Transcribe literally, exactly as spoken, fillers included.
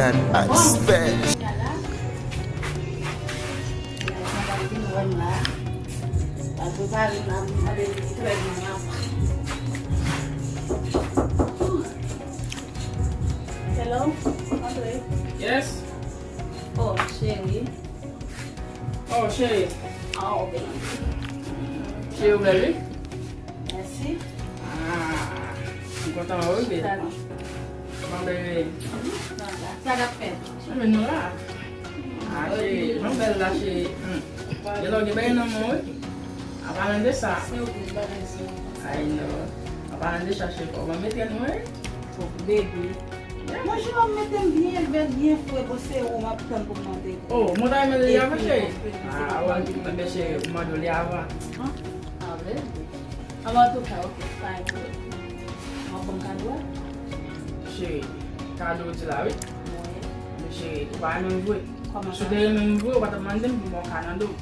Respect. Hello, antre. Yes. Oh, cheri. Oh, cheri. Oh, baby. Cheri, ou bèl, wi. Mèsi. Ah, m kontan wè w, wi, bèl. Salut. Bon, bèl, wi. Sa n ap fè? Mwen menm nou la. Ah, cheri, jan w bèl la, cheri. Hmm. Gen lè w gen bagay nan men w, wi. An palan de sa. Se ou ki bagay sa. Ay, non. An palan de sa, cheri, fò w ban m mete nou, wi. Oh, baby. Mwen, jan w mete m byen vèt, byen fre, bon, se ou m ap tann pou m mande. Oh, mwen ta renmen li avan, cheri. Ah, wè, men cheri, ou mande w li avan. Ah, baby. An, antouka, ok, fine. Mwen bon kado a? Cheri, kado w di la, wi. Men cheri, ou pa renmen m vre. Kòman Si w sa? te renmen m vre, ou pa t ap mande m pou m ba w kado.